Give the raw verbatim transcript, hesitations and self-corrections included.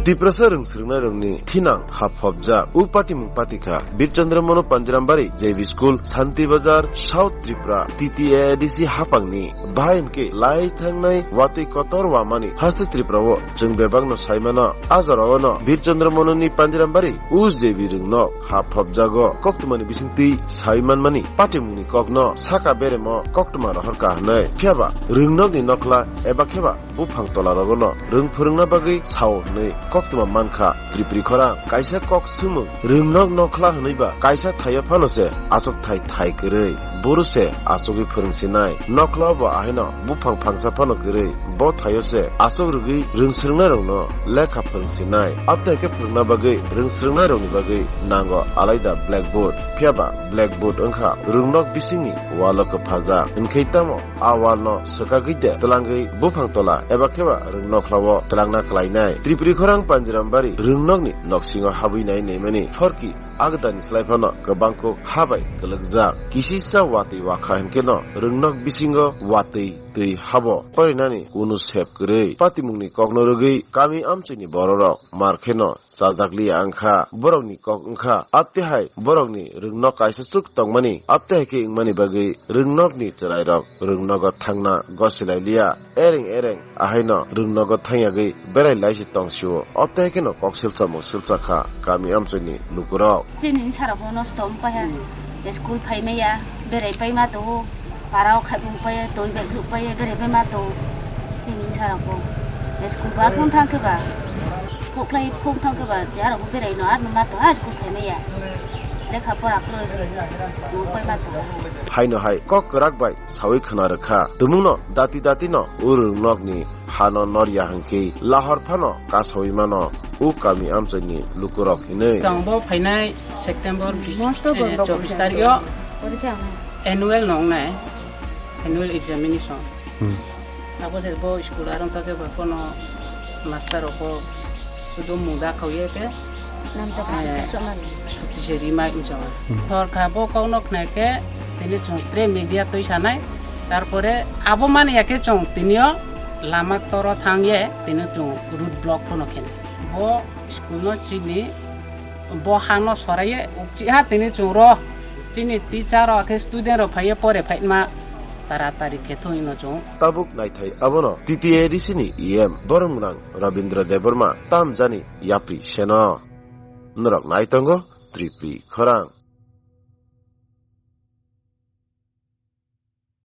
Tiprasa rwng swrwngnairokni thinang ha phobjak. O patimung patikha Birchandra Mono Panjirambari J B School, Santi Bazar, South Tripura, T T A A D C haphangni bahai hwnkhe lai thangnai watwi kotor wamani haste Tripura o chwng bebakno saimano. A jorao no Birchandra Mononi Panjirambari o J B rwngnok ha phobjago. Koktwmani bisingtwi sai manmani patimungni kokno saka beremo koktwma rohorkha hwnwi. Phiyaba rwngnokni nokhla eba kheba buphang tolarogono rwng phwrwngna bagwi sao hwnwi koktwma mankha Tripuri khorang. Kaisa kok swngmung, rwngnok nokhla hwnwiba kaisa thaio phano se achukthai thai kwrwi, boro se achugwi phwrwngsinai. Nokhla bo ahaino buphang phangsa phano kwrwi, bo thaio se achuk rwgwi rwng swrwngnairokno lekha phwrwngsinai. Abotehai khe phwrwngna bagwi rwng swrwngnairokni bagwi nango alaida blackboard. Phiyaba blackboard wngkha rwngnok bisingni walo kwphajak. Hwnkhe tamo a wal no swkagwi de twlangwi buphang tola eba kheba rwng nokhlao twlangna kwlainai. Tripuri khorang Panjirambari rwngnokni noksingo habwi nai naimani phorki agdani slai phano kwbang kuk ha bai kwlwkjak. Kisisa watwi wakha hwnkhe no rwngnok bisingo watwi twi habo porinani kunu sep kwrwi. Patimungni kokno rwgwi kami amchoini bororok mar kheno chajakliya wngkha. Borokni kok wngkha, abtehai borokni rwngnok kaisa chuk tongmani, abtehai khe wngmani bagwi rwngnokni chwrairok rwngnogo thangna gosilai liya. Ereng ereng ahaino rwngnogo thangyagwi berai lai se tongsio. Abtehai kheno kok silsa mung silsa kha kami amchoini lukurok. Chini sarok no nosto wng paiha. School phai maya, berai pai ma tongo, para o khai bung pai, toi bai khlup pai, berai pai ma tongo. Chini sarok bo school ba khung thang khe ba, phuk khlai phung thang khe ba, je arok bo berai no, ar no ma tongo, ha school phai maya. Lekha pora kros no pai ma tongo. Haino hai kok kwrak bai sawi khna rwkha. Tumungno dati dati no o rwngnokni hano norya hwnkhe lahor phano kasawi mano o kami amchoini lukurok hinwi. Tong bo phainai September bis, Mosto eh, bondok chobbish kisa. Tarikh o Porikha wngnai. Annual no wngnai, annual examination. Hmm. Abo se bo school arong tokhe ba kono master rok bo sudo muda khauye te. Nam to eh, kasu kasu man. Suti se rimai unjawa. Hmm. Thor kha bo kokno khnai khe tini chwng tre media twi sanai. Tarpore abo mani ya khe chwng tinio lama toro thang ye tini chwng road block phono khenai. Bo school no chini bo hano soraye ukchiha tini chwng ro chini teacher rok khe student rok phaiye pore phaima taratari khe thung ino chwng. Tabuk naithai abono T T A D C ni E M borom gwnang Rabindra Debbarma tamjani yapri seno. Norok nai tongo Tripuri khorang.